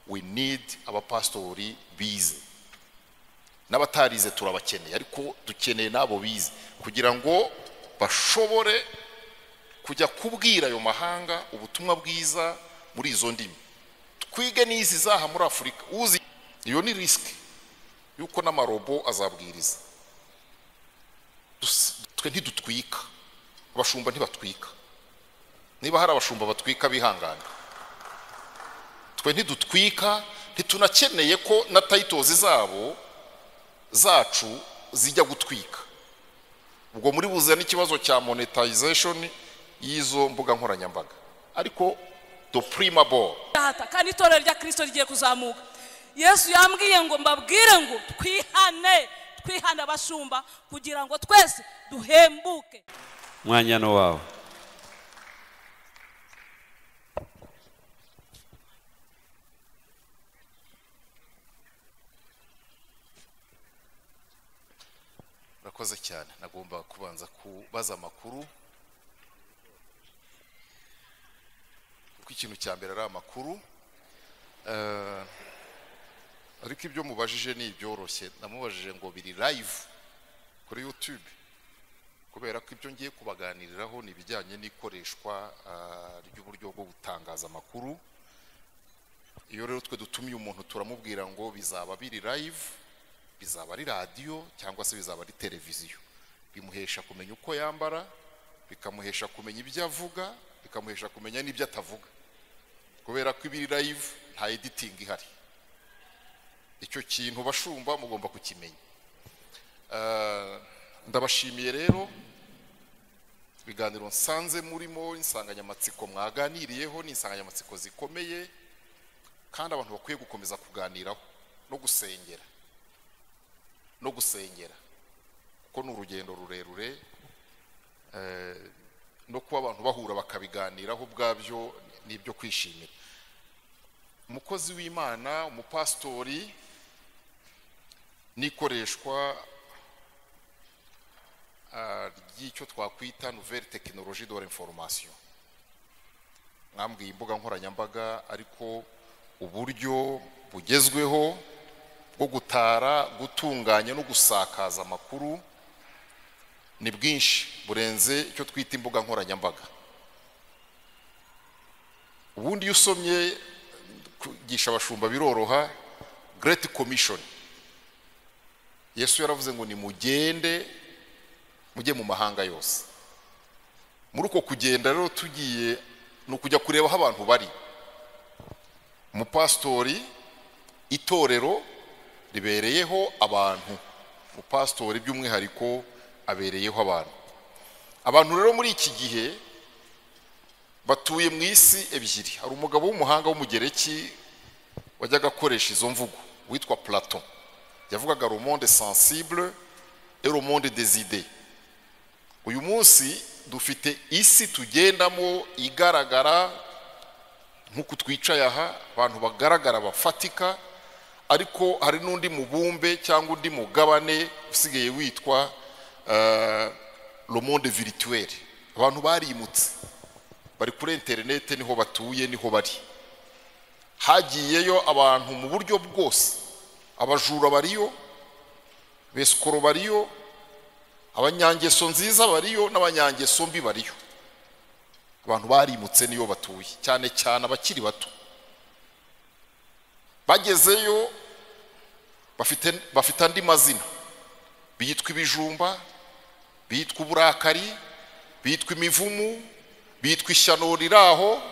We need abapasitori bize, n'abatarize turabakeneye, ariko dukeneye n'abo bize kugira ngo bashobore kujya kubwira ayo mahanga ubutumwa bwiza muri izo ndimi. Twige n'izi zaha muri Afurika. Uzi iyo ni risk yuko n'amarobo azabwiriza. Twe ntidutwika, abashumba ntibatwika. Niba hari abashumba batwika bihangana, twe ntidutwika, ntitunakeneye ko na titles zabo zacu zijya gutwika. Ubwo muri buze n'ikibazo cya monetization y'izo mbuga nkoranyambaga, ariko do prima ball. Kandi itorero rya Kristo rigiye kuzamuka. Yesu yambwiye ngo mbabwire ngo twihane, twihane abashumba kugira ngo twese duhembuke. Mwanya no wawe. Urakoze cyane. Nagomba kubanza kubaza amakuru, kuko ikintu cya mbere ari amakuru. Ariko ibyo mubajije ni ibyoroshye. Namubajije ngo biri live kuri YouTube, kubera ko ibyo ngiye kubaganiriraho ni ibijyanye n'ikoreshwa ry'uburyo bwo gutangaza amakuru. Iyo rero twe dutumiye umuntu turamubwira ngo bizaba biri live, bizaba ari radio cyangwa se bizaba ari televiziyo. Bimuhesha kumenya uko yambara, bikamuhesha kumenya ibyo avuga, bikamuhesha kumenya n'ibyo atavuga, kubera ko ibiri live nta editing ihari. Icyo kintu bashumba mugomba kukimenya. Ndabashimiye rero ibiganiro nsanze murimo, insanganyamatsiko mwaganiriyeho ni insanganyamatsiko zikomeye kandi abantu bakwiye gukomeza kuganiraho no gusengera, no gusengera, kuko ni urugendo rurerure. No kuba abantu bahura bakabiganiraho ubwabyo nibyo kwishimira. Umukozi w'Imana, umupasitori, n'ikoreshwa ry'icyo twakwita nouvelle technologie de l'information. Mwambwiye imbuga nkoranyambaga, ariko uburyo bugezweho bwo gutara, gutunganya no gusakaza amakuru ni bwinshi burenze icyo twita imbuga nkoranyambaga. Ubundi iyo usomye kugisha abashumba biroroha, Great Commission, Yesu yaravuze ngo nimugende mujye mu mahanga yose. Muri uko kugenda rero tugiye ni ukujya kureba aho abantu bari. Umupasitori, itorero ribereyeho abantu, umupasitori by'umwihariko abereyeho abantu. Abantu rero muri iki gihe batuye mu isi ebyiri. Hari umugabo w'umuhanga w'umugereki wajyaga akoresha izo mvugo witwa Platon. Yavugaga le monde sensible et le monde des idées. Uyu munsi dufite isi tugendamo igaragara nk'uko twicaye aha, abantu bagaragara bafatika, ariko hari n'undi mubumbe cyangwa undi mugabane usigaye witwa le monde virtuel. Abantu barimutse, bari kuri internet, niho batuye, niho bari. Hagiyeyo abantu mu buryo bwose, abajura bariyo, besikoro bariyo, abanyangeso nziza bariyo n'abanyangeso mbi bariyo. Abantu barimutse niyo batuye, cyane cyane abakiri bato. Bagezeyo bafite andi mazina, bitwa ibijumba, bitwa uburakari, bitwa imivumu, bitwa ishyano riraho.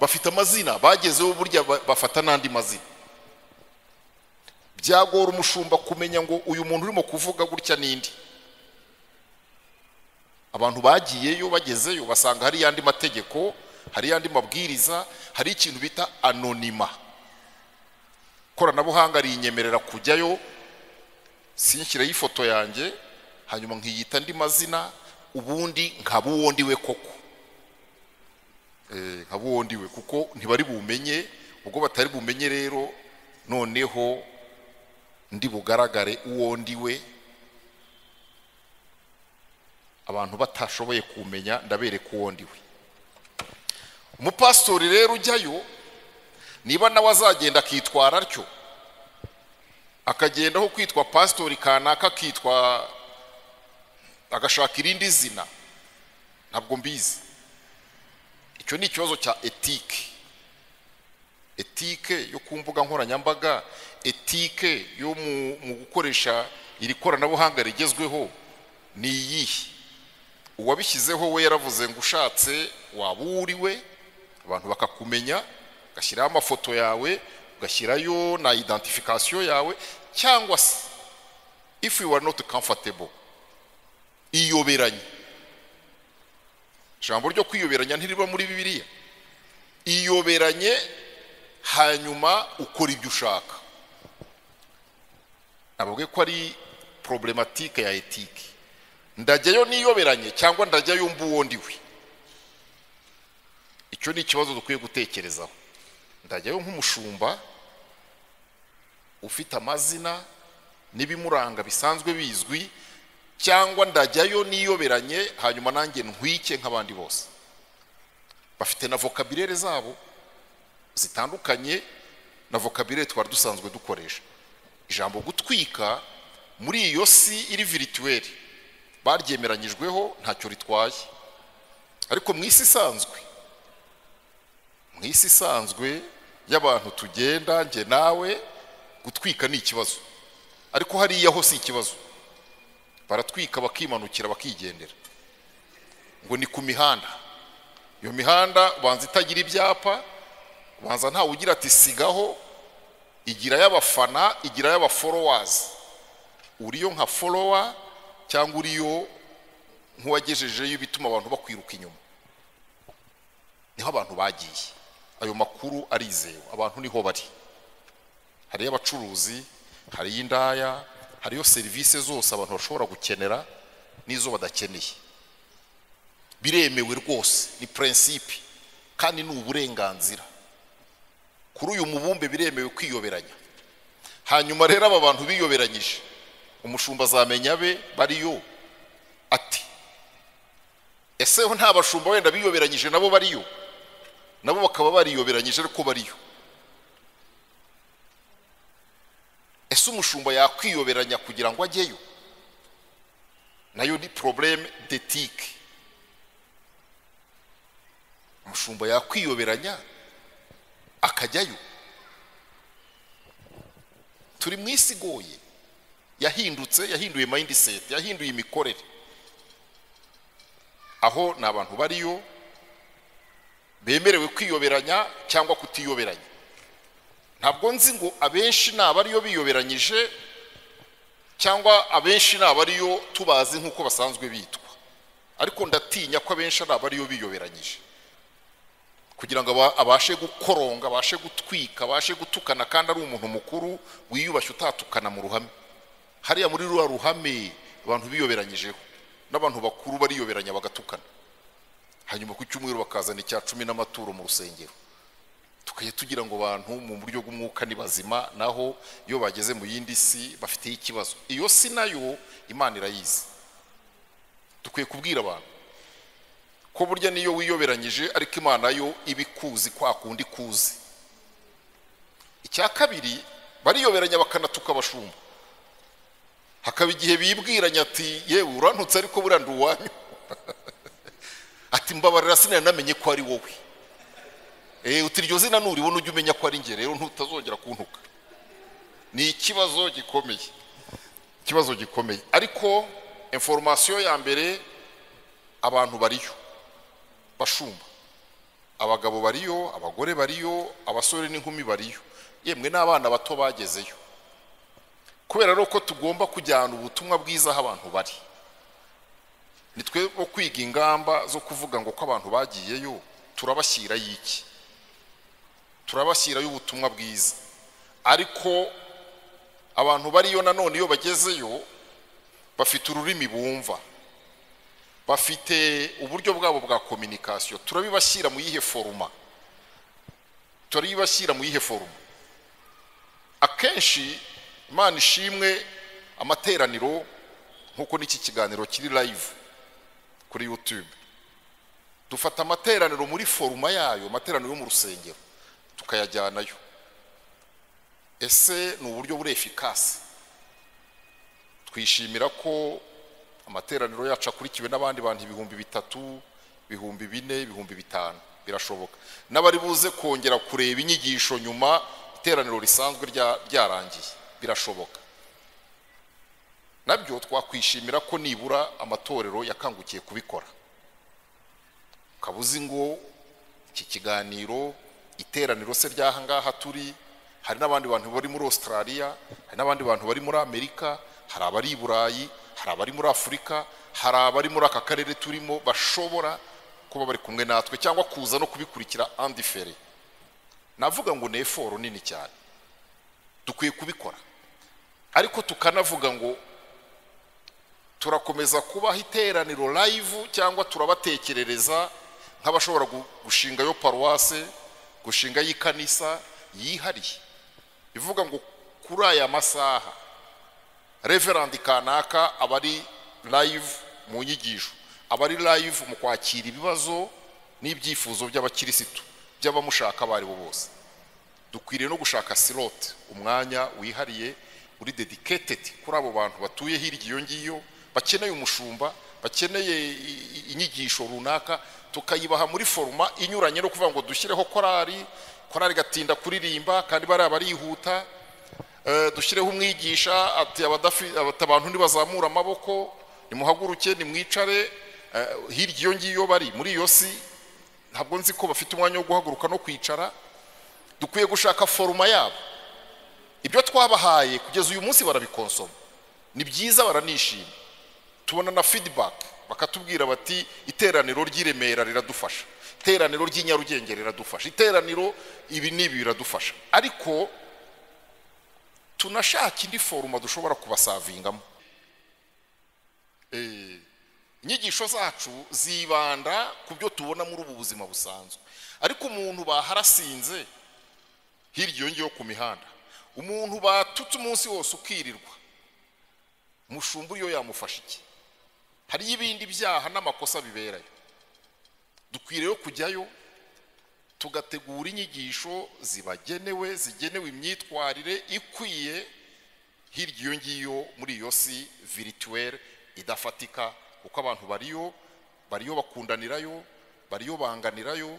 Bafite amazina, bagezeho burya bafata n'andi mazina. Byagora umushumba kumenya ngo uyu muntu urimo kuvuga gutya nindi. Abantu bagiyeyo, bagezeyo basanga hari yandi mategeko, hari yandi mabwiriza, hari ikintu bita anonima. Koranabuhanga rinyemerera kujyayo, sinshyiraho ifoto yanjye hanyuma nkiyita andi mazina, ubundi nkaba uwo ndiwe koko. Nkaba uwo ndiwe kuko ntibari bumenye. Ubwo batari bumenye rero noneho ndi bugaragare uwo ndiwe, abantu batashoboye kumenya ndabereka uwo ndiwe. Umupasitori rero ujyayo Niba nawe azagenda akitwara atyo, akagenda aho kwitwa pasitori kanaka akitwa, agashaka irindi zina, ntabwo mbizi. Icyo ni ikibazo cya éthique, éthique yo ku mbuga nkoranyambaga, éthique yo mu gukoresha iri koranabuhanga rigezweho ni iyihe? Uwabishyizeho we yaravuze ngo ushatse waba uriwe, abantu bakakumenya, ugashyiraho amafoto yawe, ugashyirayo na identification yawe, cyangwa se if you are not comfortable, iyoberanye. Ijambo ryo kwiyoberanya ntiriba muri Bibiliya. Iyoberanye, hanyuma ukora ibyo ushaka. Nababwiye ko ari problématique ya éthique. Ndajyayo niyoberanye cyangwa ndajyayo mba uwo ndiwe? Icyo ni ikibazo dukwiye gutekerezaho. Ndajyayo nk'umushumba ufite amazina n'ibimuranga bisanzwe bizwi, cyangwa ndajyayo niyoberanye, hanyuma nanjye ntwike nk'abandi bose bafite na vocabulaire zabo zitandukanye na vocabulaire twari dusanzwe dukoresha? Ijambo gutwika muri iyo si iri virtuelle baryemeranyijweho, ntacyo ritwaye, ariko mu isi isanzwe, mu isi isanzwe y'abantu tugenda njye nawe, gutwika ni ikibazo. Ariko hariya ho si ikibazo, baratwika bakimanukira, bakigendera, ngo ni ku mihanda. Iyo mihanda banza itagira ibyapa, banza ntawe ugira ati sigaho. Igira y'abafana, igira y'aba followers. Uriyo nka follower cyangwa uriyo nk'uwagejejeyo ibituma abantu bakwiruka inyuma? Niho abantu bagiye. Ayo makuru arizewe, abantu niho bari. Hariyo abacuruzi, hariyo indaya, hariyo serivisi zose abantu bashobora gukenera n'izo badakeneye. Biremewe rwose, ni principe kandi ni uburenganzira. Kuri uyu mubumbe biremewe kwiyoberanya. Hanyuma rero aba bantu biyoberanyije, umushumba azamenya be bariyo ati ese ho nta bashumba wenda biyoberanyije nabo bariyo, nabo bakaba bariyoberanyije ariko bariyo? Ese umushumba yakwiyoberanya kugira ngo ajyeyo? Nayo ni problème d'éthique. Umushumba yakwiyoberanya akajyayo? Turi mu isi igoye, yahindutse, yahinduye mindset, yahinduye imikorere. Aho ni abantu bariyo bemerewe kwiyoberanya cyangwa kutiyoberanya. Ntabwo nzi ngo abenshi ni abariyo biyoberanyije cyangwa abenshi ni abariyo tubazi nk'uko basanzwe bitwa, ariko ndatinya ko abenshi ari abariyo biyoberanyije kugira ngo abashe gukoronga, abashe gutwika, abashe gutukana, kandi ari umuntu mukuru wiyubashye utatukana mu ruhame. Hariya muri ruriya ruhame abantu biyoberanyijeho, n'abantu bakuru bariyoberanya bagatukana, hanyuma ku cyumweru bakazana 10% n'amaturo mu rusengero, tukajya tugira ngo abantu mu buryo bw'umwuka ni bazima, naho iyo bageze mu yindi si bafite ikibazo. Iyo si nayo Imana irayizi. Dukwiye kubwira abantu ko burya niyo wiyoberanyije ariko Imana yo ibikuzi kwa kundi kuzi. Icya kabiri, bariyoberanya bakanatuka abashumba. Hakaba igihe bibwiranya ati yewe urantutse ariko buriya ndi uwanyu, ati mbabarira sinari ko ari wowe, uti iryo zina nuribona ujye umenya ko ari njye, rero ntutazongera kuntuka. Ni ikibazo gikomeye, ikibazo gikomeye. Ariko information ya mbere, abantu bariyo bashumba, abagabo bariyo, abagore bariyo, abasore n'inkumi bariyo, yemwe n'abana bato bagezeyo. Kubera rero ko tugomba kujyana ubutumwa bwiza aho abantu bari, nitwe bo kwiga ingamba zo kuvuga ngo ko abantu bagiyeyo turabashyira y'iki? Turabashyirayo ubutumwa bwiza. Ariko abantu bariyo nanone iyo bagezeyo bafite ururimi bumva, bafite uburyo bwabo bwa communication. Turabibashyira mu yihe forme? Turabibashyira mu yihe forme? Akenshi, Imana ishimwe, amateraniro nk'uko n'iki kiganiro kiri live kuri YouTube, dufata amateraniro muri forme yayo, amateraniro yo mu rusengero, tukayajyanayo. Ese ni uburyo buri efficace? Twishimira ko amateraniro yacu akurikiwe n'abandi bantu 3000, 4000, 5000, birashoboka. N'abari buze kongera kureba inyigisho nyuma iteraniro risanzwe ryarangiye, birashoboka. Nabyo twakwishimira ko nibura amatorero yakangukiye kubikora. Kabuzi ngo iki kiganiro iteraniro se ryaha ngaha turi, hari n'abandi bantu bari muri Australia, hari n'abandi bantu bari muri Amerika, hari abari i Burayi, hari abari muri Afurika, hari abari muri aka karere turimo bashobora kuba bari kumwe natwe cyangwa kuza no kubikurikira andifere. Navuga ngo ni effort nini cyane, dukwiye kubikora. Ariko tukanavuga ngo turakomeza kubaha iteraniro live cyangwa turabatekerereza nk'abashobora gushinga yo paruwase, gushinga y'ikanisa yihariye, ivuga ngo kuri aya masaha Reverend kanaka abari live mu nyigisho, abari live mu kwakira ibibazo n'ibyifuzo by'abakirisitu by'abamushaka bari bo bose. Dukwiriye no gushaka slot, umwanya wihariye uri dedicated kuri abo bantu batuye hirya iyo ngiyo, bakeneye umushumba, bakeneye inyigisho runaka, tukayibaha muri foruma inyuranye no kuvuga ngo dushyireho korari, korari gatinda kuririmba kandi bari abarihuta, dushyireho umwigisha ati abantu ntibazamura amaboko, nimuhaguruke nimwicare. Hirya iyo ngiyo bari muri iyo si ntabwo nzi ko bafite umwanya wo guhaguruka no kwicara. Dukwiye gushaka foruma yabo. Ibyo twabahaye kugeza uyu munsi barabikonsoma, ni byiza, baranishima. Tubona na feedback, bakatubwira bati iteraniro ry'i Remera riradufasha, iteraniro ry'i Nyarugenge riradufasha, iteraniro ibi n'ibi biradufasha. Ariko tunashaka indi foruma dushobora kubasavingamo. Inyigisho zacu zibanda ku byo tubona muri ubu buzima busanzwe, ariko umuntu baharasinze hirya iyo ngiyo ku mihanda, umuntu batutse umunsi wose ukirirwa, mushumba iyo yamufasha iki? Hari ibindi byaha n'amakosa biberayo. Dukwiriye kujyayo tugategura inyigisho zibagenewe, zigenewe imyitwarire ikwiye hirya iyo ngiyo muri iyo si virtuelle idafatika, kuko abantu bariyo bakundanirayo, bariyo banganirayo,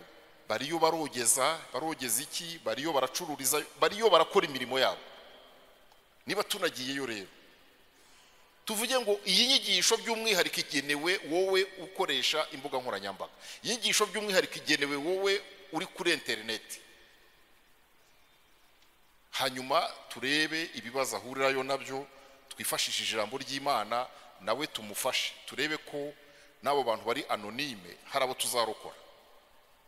bariyo barogeza iki, bariyo baracururiza, bariyo barakora imirimo yabo. Niba tunagiyeyo rero tuvuge ngo iyi nyigisho by'umwihariko igenewe wowe ukoresha imbuga nkoranyambaga, iyi nyigisho by'umwihariko igenewe wowe uri kuri interineti, hanyuma turebe ibibazo ahurirayo nabyo, twifashishije ijambo ry'Imana nawe tumufashe, turebe ko n'abo bantu bari anonyme hari abo tuzarokora,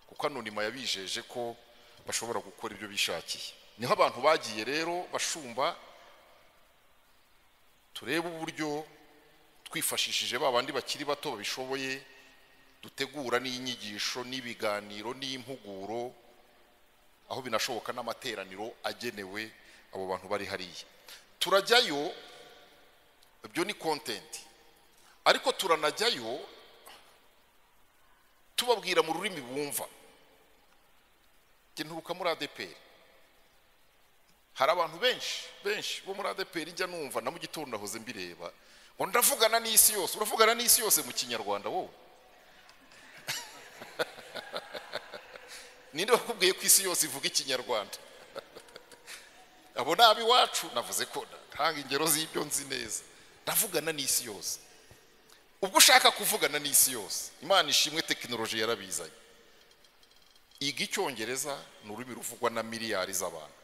kuko anonyme yabijeje ko bashobora gukora ibyo bishakiye. Niho abantu bagiye rero bashumba, turebe uburyo twifashishije ba bandi bakiri bato babishoboye, dutegura n'inyigisho n'ibiganiro n'impuguro, aho binashoboka n'amateraniro agenewe abo bantu bari hariya. Turajyayo, ibyo ni content, ariko turanajyayo tubabwira mu rurimi bumva. Nturuka muri ADPR, hari abantu benshi benshi bo muri ADPR njya numva na mu gitondo nahoze mbireba ngo ndavugana n'isi yose. Uravugana n'isi yose mu Kinyarwanda wowe? Ninde wakubwiye ko isi yose ivuga Ikinyarwanda? Abo nabi wacu navuze ko ntanga ingero z'ibyo nzi neza. Ndavugana n'isi yose. Ubwo ushaka kuvugana n'isi yose, Imana ishimwe tekinoloji yarabizanye. Iga Icyongereza ni ururimi ruvugwa na miliyari z'abantu.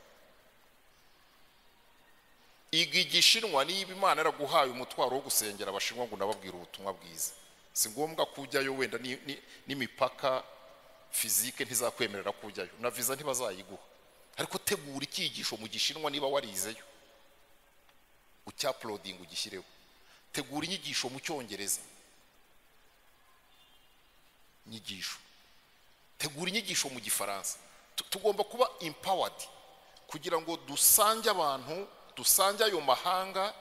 Iga Igishinwa, niba Imana yaraguhaye umutwaro wo gusengera abashinwa ngo nababwire ubutumwa bwiza, si ngombwa kujyayo wenda n'imipaka fizike ntizakwemerera kujyayo, na visa ntibazayiguha, ariko tegura icyigisho mu Gishinwa niba warizeyo, ucyaploading ugishyireho. Tegura inyigisho mu Cyongereza, inyigisho, tegura inyigisho mu Gifaransa. Tugomba kuba empowered kugira ngo dusange abantu, dusange ayo mahanga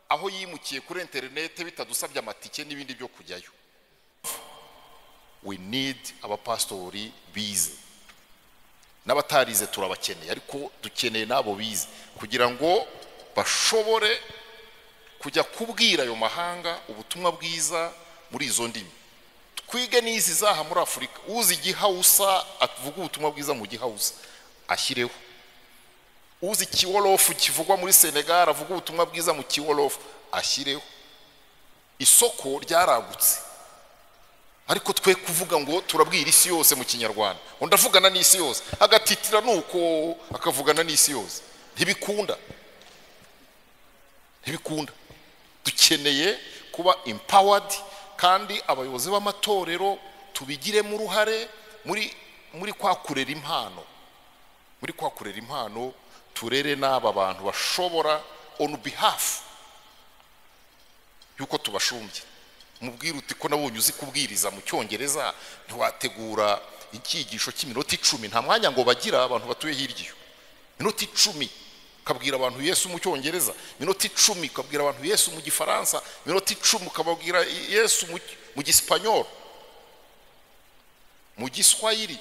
aho yimukiye kuri interinete bitadusabye amatike n'ibindi byo kujyayo. We need abapastori bize. N'abatarize turabakeneye, ariko dukeneye n'abo bize kugira ngo bashobore kujya kubwira ayo mahanga ubutumwa bwiza muri izo ndimi. Twige n'izi zaha muri Afurika, uzi igihausa avuga ubutumwa bwiza mu gihausa ashyireho, uzi ikiwolofu kivugwa muri Senegal avuga ubutumwa bwiza mu kiwolofu ashyireho. Isoko ryaragutse, ariko twe kuvuga ngo turabwira isi yose mu Kinyarwanda, ngo ndavugana n'isi yose, agatitira nuko akavugana n'isi yose, ntibikunda, ntibikunda. Dukeneye kuba empowered, kandi abayobozi b'amatorero tubigiremo uruhare muri kwa kurera impano, muri kwa kurera impano turere n'aba bantu bashobora on behalf yuko tubashumbye. Mubwira uti ko nabonye uzi kubwiriza mu Cyongereza, ntiwategura icyigisho cy'iminota 10? Nta mwanya ngo bagira abantu batuye hirya iyo. Minota 10 ukabwira abantu Yesu mu Cyongereza, minota 10 ukabwira abantu Yesu mu Gifaransa, minota 10 ukababwira Yesu mu Gisipanyol, mu Giswahili,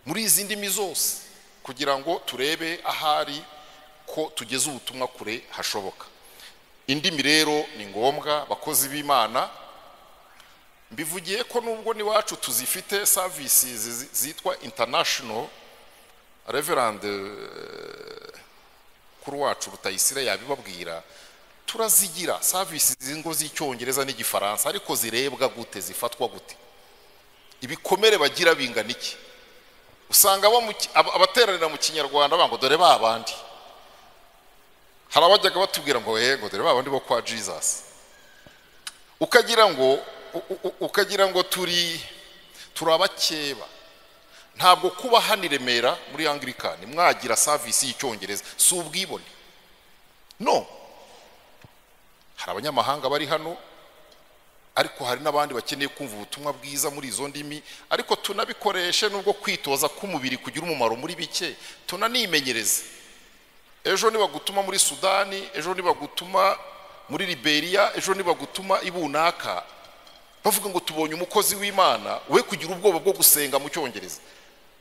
muri izi ndimi zose, kugira ngo turebe ahari ko tugeze ubutumwa kure hashoboka. Indimi rero ni ngombwa, bakozi b'Imana. Mbivugiye ko nubwo n'iwacu tuzifite services zitwa international, Reverend kuri wacu Rutayisire yabibabwira, turazigira services ngo z'Icyongereza n'Igifaransa, ariko zirebwa gute, zifatwa gute, ibikomere bagira bingana iki? Usanga abateranira mu Kinyarwanda bango dore ba bandi. Hari abajyaga batubwira ngo ngo dore ba bandi bo kwa Jesus, ukagira ngo turi turabakeba. Ntabwo kuba hano i Remera muri Anglican mwagira service y'Icyongereza si ubwibone, no. Hari abanyamahanga bari hano, ariko hari n'abandi bakeneye kumva ubutumwa bwiza muri izo ndimi. Ariko tunabikoreshe, nubwo kwitoza k'umubiri kugira umumaro muri bike, tunanimenyereze. Ejo nibagutuma muri Sudani, ejo nibagutuma muri Liberia, ejo nibagutuma ibunaka, bavuga ngo tubonye umukozi w'Imana, we kugira ubwoba bwo gusenga mu Cyongereza,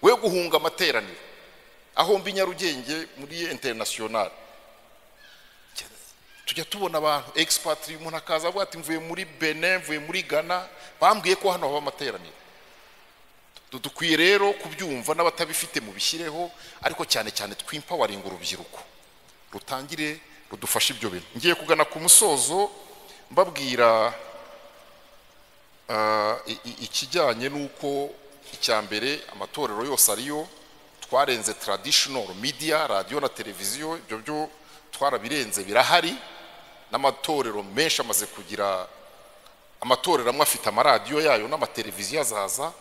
we guhunga amateraniro. Aho mbi Nyarugenge muri international tujya tubona abantu expatrié, umuntu akaza avuga ati mvuye muri Benin, mvuye muri Ghana, bambwiye ko hano haba amateraniro. Dukwiye rero kubyumva, n'abatabifite mubishyireho, ariko cyane cyane twempoweringa urubyiruko rutangire rudufashe ibyo bintu. Ngiye kugana ku musozo mbabwira ikijyanye n'uko icya mbere amatorero yose ariyo twarenze traditional media, radiyo na televiziyo, ibyo byo twarabirenze, birahari n'amatorero menshi amaze kugira. Amatorero amwe afite amaradiyo yayo n'amateleviziyo azaza,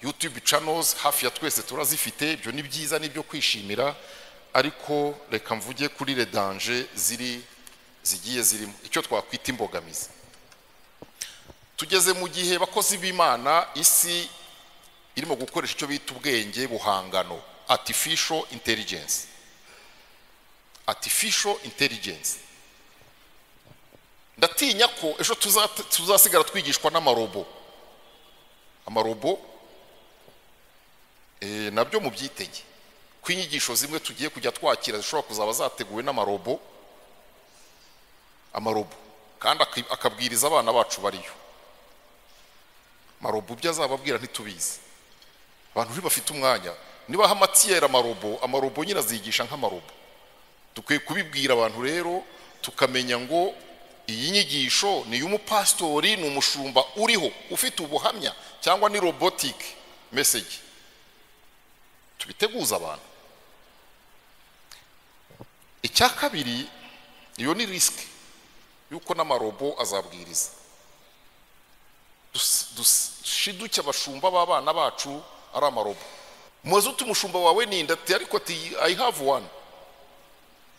YouTube channels hafi ya twese turazifite. Ibyo ni byiza, n'ibyo kwishimira, ariko reka mvuge kuri les dangers ziri zigiye zirimo, icyo twakwita imbogamizi. Tugeze mu gihe, bakozi b'Imana, isi irimo gukoresha icyo bita ubwenge buhangano, artificial intelligence. Artificial intelligence, ndatinya ko ejo tuzasigara twigishwa n'amarobo. Amarobo nabyo mubyitege ko inyigisho zimwe tugiye kujya twakira zishobora kuzaba zateguwe n'amarobo. Amarobo kandi akabwiriza abana bacu bariyo. Amarobo ibyo azababwira ntitubizi. Abantu ntibafite umwanya, niba amatiyeri amarobo, amarobo nyine azigisha nk'amarobo. Dukwiye kubibwira abantu rero, tukamenya ngo iyi nyigisho ni iy'umupasitori, ni umushumba uriho ufite ubuhamya, cyangwa ni robotic message. Tubiteguza abantu. Icya kabiri, iyo ni risk yuko n'amarobo azabwiriza. Dushiduke abashumba b'abana bacu ari amarobo. Mubaze uti umushumba wawe ni ati ariko ati I have one.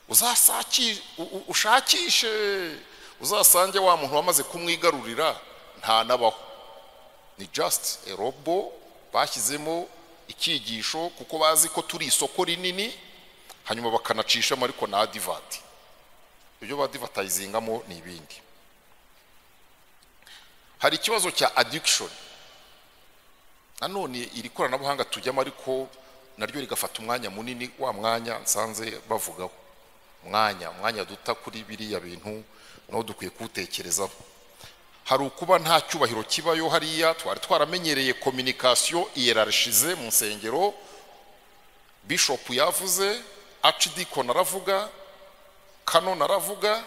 Uzasaki ushakishe uzasange wa muntu wamaze kumwigarurira nta nabaho, ni just a robot bashyizemo icyigisho kuko bazi ko turi isoko rinini, hanyuma bakanacishamo ariko na advert. Ibyo badvertisingamo ni ibindi. Hari ikibazo cya addiction. Nanone iri koranabuhanga tujyamo, ariko naryo rigafata umwanya munini, wa mwanya nsanze bavugaho, umwanya duta kuri biriya bintu nawo dukwiye kuwutekerezaho. Hari ukuba nta cyubahiro kibayo hariya, twari twaramenyereye communication hiérarchisée mu nsengero. Bishop yavuze, archdeacon aravuga, canon aravuga,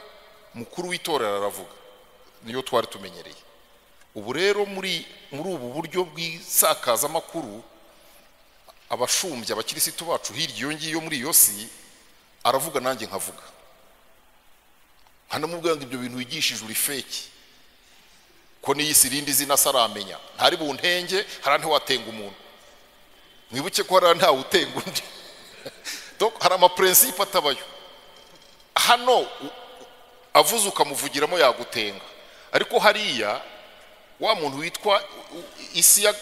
mukuru w'itorero aravuga, niyo twari tumenyereye. Ubu rero muri ubu buryo bw'isakazamakuru, abashumbya abakirisitu bacu hirya iyo ngiyo muri iyo si aravuga, nanjye nkavuga, nkanamubwira ngo ibyo bintu wigishije uri fake, ko n'iyi si irindi zina saramenya, ntari buntenge, hari ntiwatenga umuntu, mwibuke ko hari ntawe utenga undi. Donc hari ama principe atabayo hano, avuze ukamuvugiramo yagutenga, ariko hariya wa muntu witwa isi ya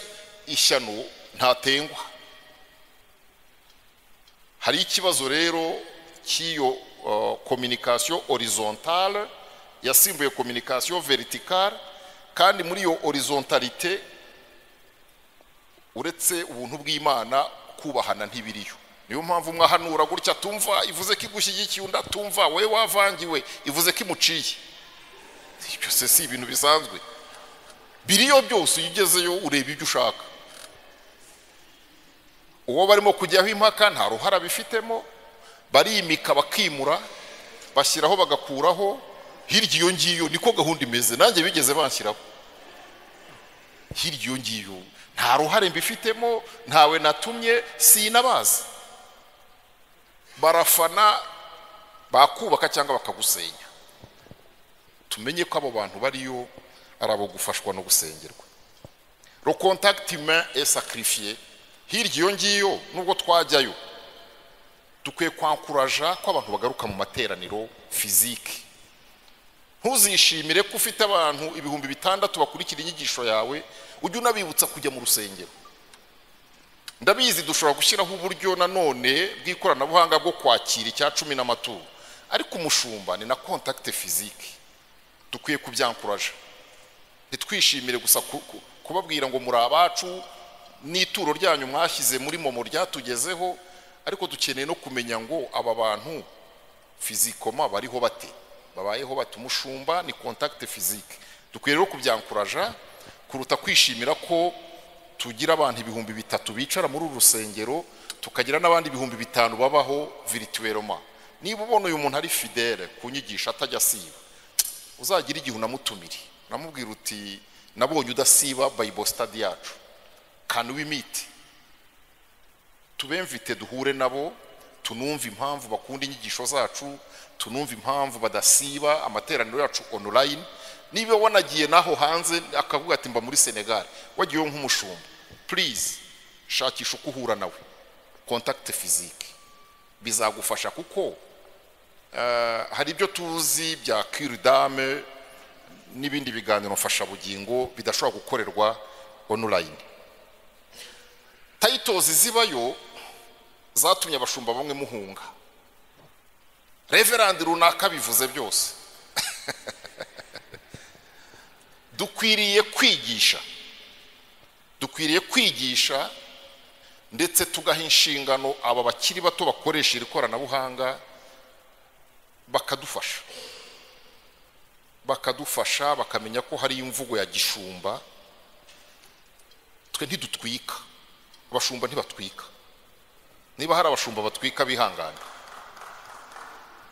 ishyano ntatengwa. Hari ikibazo rero cy'iyo communication horizontale yasimbuye communication verticale, kandi muri iyo horizontalité uretse ubuntu bw'Imana kubahana ntibiriyo. Niyo mpamvu mwahanura gutya tumva ivuze ko igushyigikiye, undi atumva we wavangiwe ivuze ko imuciye. Ibyo se si ibintu bisanzwe? Biriyo byose, iyo ugezeyo ureba ibyo ushaka. Uwo barimo kujyaho impaka nta ruhara bifitemo, barimika bakimura, bashyiraho bagakuraho, hirya iyo ngiyo niko gahunda imeze. Nanjye bigeze banshyiraho hirya iyo ngiyo, nta ruhare mbifitemo, ntawe natumye, sinabazi. Barafana bakubaka cyangwa bakagusenya. Tumenye ko abo bantu bariyo ari abo gufashwa no gusengerwa. Le contact humain est sacrifié. Hirya iyo ngiyo nubwo twajyayo, dukwiye kwankuraja ko abantu bagaruka mu materaniro physique. Ntuzishimire ko ufite abantu 6000 bakurikira inyigisho yawe, ujye unabibutsa kujya mu rusengero. Ndabizi dushobora gushyiraho uburyo nanone bw'ikoranabuhanga bwo kwakira icya 10 n'amaturo, ariko umushumba ni na contact physique, dukwiye kubyankuraja. Ntitwishimire gusa kubabwira ngo muri abacu n'ituro ryanyu mwashyize muri momo ryatugezeho, ariko dukeneye no kumenya ngo aba bantu physiquement bariho bate, babayeho bate. Umushumba ni contact physique, dukwiye rero kubyankuraja kuruta kwishimira ko tugira abantu 3000 bicara muri uru rusengero, tukagira n'abandi 5000 babaho virtuellement. Niba ubona uyu muntu ari fidèle kunyigisha atajya asiba, uzagira igihe unamutumire, unamubwira uti nabonye udasiba Bible study yacu, can we meet? Tubemvite duhure nabo, tunumve impamvu bakunda inyigisho zacu, tunumve impamvu badasiba amateraniro yacu online. Niba wanagiye naho hanze akavuga ati mba muri Senegal, wagiye nk'umushumba, please shakisha uko uhura nawe, contact physique bizagufasha, kuko hari ibyo tuzi bya cure d'âme n'ibindi biganiro mfashabugingo bidashobora gukorerwa online. Titles zibayo zatumye abashumba bamwe muhunga. Reverend runaka bivuze byose. Dukwiriye kwigisha, dukwiriye kwigisha ndetse tugaha inshingano aba bakiri bato bakoresha iri koranabuhanga, bakadufasha bakamenya ko hari imvugo ya gishumba. Twe ntidutwika, abashumba ntibatwika. Niba hari abashumba batwika bihangana,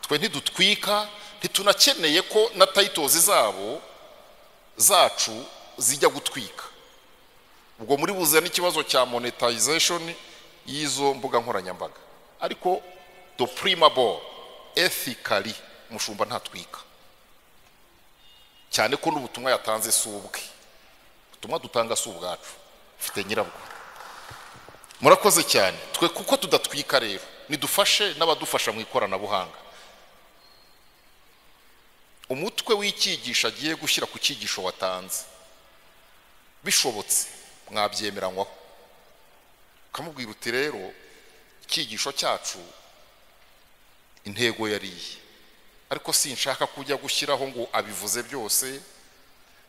twe ntidutwika, ntitunakeneye ko na titles zabo zacu zijya gutwika. Ubwo muri buze n'ikibazo cya monetization y'izo mbuga nkoranyambaga, ariko the prima ball ethically umushumba ntatwika, cyane ko n'ubutumwa yatanze si ubwe, ubutumwa dutanga si ubwacu, ufite nyirabwo. Murakoze cyane. Twe kuko tudatwika rero nidufashe n'abadufasha mu ikoranabuhanga. Umutwe w'icyigisho agiye gushyira ku cyigisho watanze, bishobotse mwabyemeranywaho, ukamubwira uti rero icyigisho cyacu intego yariye, ariko sinshaka kujya gushyiraho ngo abivuze byose,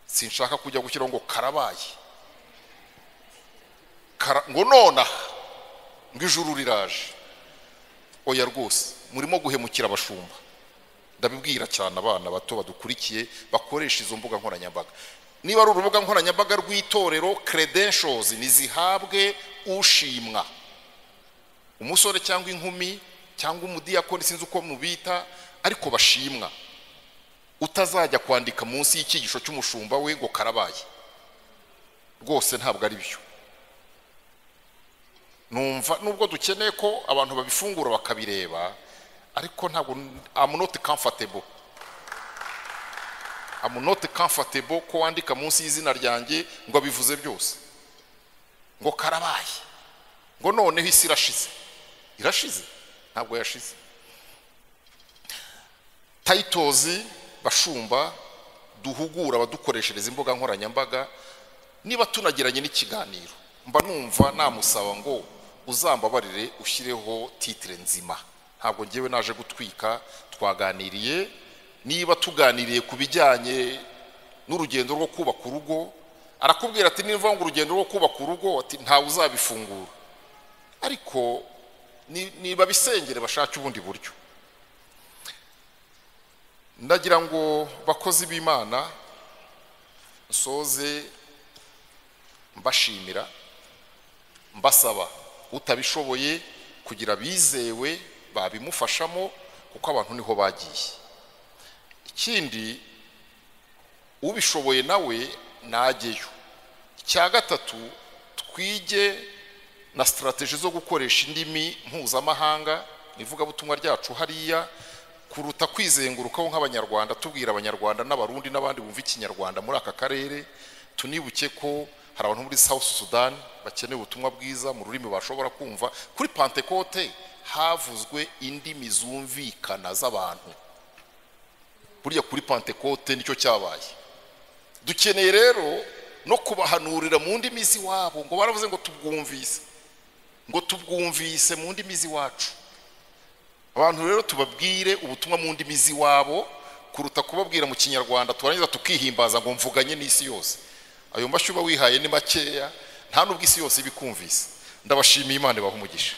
sinshaka kujya gushyiraho ngo karabaye ngo nonaha. ngo ijuru riraje. Oya rwose, murimo guhemukira abashumba. Ndabibwira cyane abana bato badukurikiye bakoresha izo mbuga nkoranyambaga. Niba ari urubuga nkoranyambaga rw'itorero, credentials nizihabwe ushimwa, umusore cyangwa inkumi cyangwa umudiyakoni, sinzi uko mubita, ariko bashimwa. Utazajya kwandika munsi y'icyigisho cy'umushumba we ngo karabaye, rwose ntabwo ari byo. Numva nubwo dukeneye ko abantu babifungura bakabireba, ariko ntabwo, I'm not comfortable ko wandika munsi y'izina ryanjye ngo abivuze byose, ngo karabaye, ngo noneho isi irashize. Irashize? Ntabwo yashize. Titles, bashumba, duhugura abadukoreshereza imbuga nkoranyambaga. Niba tunagiranye n'ikiganiro, mba numva namusaba ngo uzambabarire ushyireho titre nzima. Ntabwo ngewe naje gutwika, twaganiriye. Niba tuganiriye ku bijyanye n'urugendo rwo kubaka urugo, arakubwira ati niba ngo urugendo rwo kubaka urugo, ati ntawe uzabifungura. Ariko niba bisengere bashake ubundi buryo. Ndagira ngo, bakozi b'Imana, nsoze mbashimira, mbasaba utabishoboye kugira bizewe babimufashamo, kuko abantu niho bagiye. Ikindi, ubishoboye nawe najyeyo. Icya gatatu, twige na strategy zo gukoresha indimi mpuzamahanga mu ivugabutumwa ryacu hariya, kuruta kwizengurukaho nk'Abanyarwanda, tubwira Abanyarwanda n'Abarundi n'abandi bumva Ikinyarwanda muri aka karere. Tunibuke ko hari abantu muri South Sudan bakeneye ubutumwa bwiza mu rurimi bashobora kumva. Kuri Pantekote havuzwe indimi zumvikana z'abantu. Burya kuri Pantekote nicyo cyabaye. Dukeneye rero no kubahanurira mu ndimi z'iwabo, ngo baravuze ngo tubwumvise, ngo tubwumvise mu ndimi z'iwacu. Abantu rero tubabwire ubutumwa mu ndimi z'iwabo kuruta kubabwira mu Kinyarwanda, turangiza tukihimbaza ngo mvuganye n'isi yose. Ayo mashyi uba wihaye ni makeya, nta n'ubwo isi yose ibikumvise. Ndabashimiye, Imana ibaha umugisha.